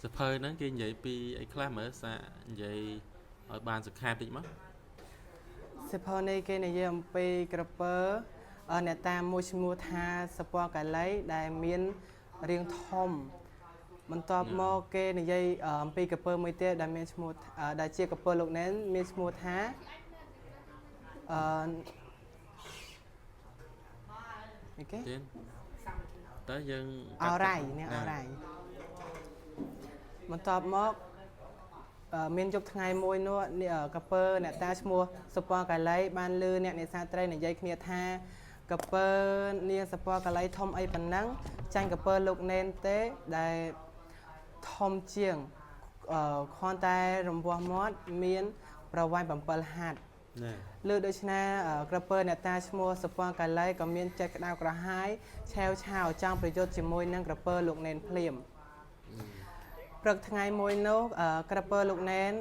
សភៅហ្នឹងគេនិយាយពីអីខ្លះមើលសាកនិយាយឲ្យបានសង្ខេបតិចមក សៀវភៅនេះគេនិយាយអំពីក្រពើអ្នកតាមួយឈ្មោះថាសពណ៌កាលីដែលមានរាងធំបន្ទាប់មកគេនិយាយអំពីក្រពើមួយទៀតដែលមានឈ្មោះដែលជាក្រពើលោកណែនមានឈ្មោះថាអឺអីគេ ទៀតតើយើង អរ៉ៃនាងអរ៉ៃបន្ទាប់មកមានយប់ថ្ងៃមួយនោះនេះកពើអ្នកតាឈ្មោះសុពណ៌កាលីបានលឺអ្នកនេសាទត្រីនិយាយគ្នាថាកពើនាងសុពណ៌កាលីធំអីប៉ុណ្ណឹងចាញ់កពើលោកណេនទេដែលធំជាងគ្រាន់តែរង្វាស់មាត់មានប្រវែង7ហត្ថ ណែ លើដូច្នេះក្រពើអ្នកតាឈ្មោះសុពណ៌កាលីក៏មានចិត្តក្តៅក្រហាយឆែវឆាវចង់ប្រយុទ្ធជាមួយនឹងក្រពើលោកណេនភ្លាមព្រឹកថ្ងៃមួយនោះក្រពើលោកណេន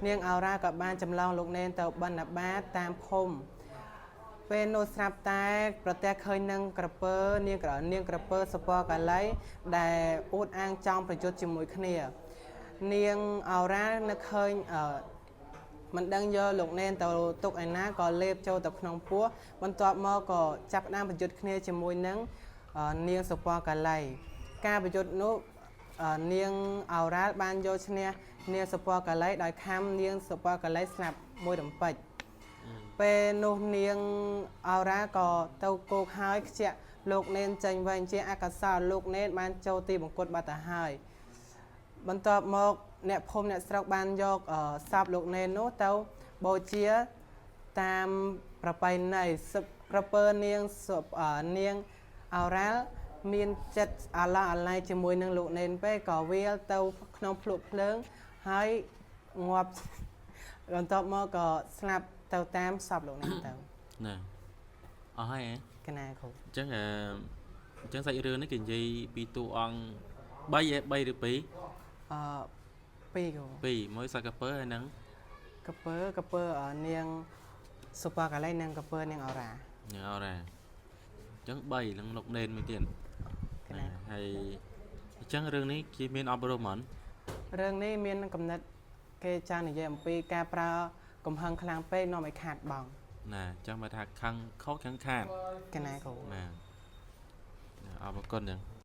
នាងអរ៉ាក៏បានចម្លងលោកណេនទៅបណ្ឌបាតតាមភូមិពេលនោះស្រាប់តែប្រទះឃើញនឹងក្រពើនាងក្រនាងក្រពើសុពណ៌កាលីដែលអួតអាងចង់ប្រយុទ្ធជាមួយគ្នា នាងអរ៉ានឹកឃើញមិនដឹងយកលោកណែនទៅទុកឯណាក៏លេបចូលទៅក្នុងពោះបន្ទាប់មកក៏ចាប់ផ្ដើមប្រយុទ្ធគ្នាជាមួយនឹងនាងសុពណ៌កាលីការប្រយុទ្ធនោះនាងអរ៉ាល់បានយកឈ្នះនាងសុពណ៌កាលីដោយខំនាងសុពណ៌កាលីស្លាប់មួយរំពេចពេលនោះនាងអរ៉ាក៏ទៅគោកហើយខ្ជាក់លោកណែនចេញវិញជាអកុសលលោកណែនបានចូលទីបង្គត់បាត់ទៅហើយ បន្ទាប់មកអ្នកភូមិអ្នកស្រុកបានយកសពលោកណេននោះទៅបូជាតាមប្រពៃណីសពក្រពើនាងសពនាងអរ៉ាល់មានចិត្តអាឡោះអាល័យជាមួយនឹងលោកណេនពេកក៏វាលទៅក្នុងភ្លក់ភ្លើងហើយងាប់បន្ទាប់មកក៏ស្លាប់ទៅតាមសពលោកណេនទៅ ណែអស់ហើយហ៎ កណាគ្រូ អញ្ចឹងអឺអញ្ចឹងសាច់រឿងនេះគេនិយាយពីតួអង្គ3ហ៎3ឬ2 អឺពីរគ្រូ 2មួយសាច់កាពើហើយនឹង ក្រពើក្រពើនាងសុពណ៌កាលីនិងក្រពើនាងអរ៉ា នាងអរ៉ាអញ្ចឹង3នឹងលោកណេនមួយទៀត កណា ហើយអញ្ចឹងរឿងនេះគេមានអប់រំអត់ រឿងនេះមានកំណត់គេចង់និយាយអំពីការប្រើកំហឹងខ្លាំងពេកនាំឲ្យខាតបង់ ណាអញ្ចឹងបើថាខឹងខុសខឹងខាត កណាគ្រូ ណាអរគុណចឹង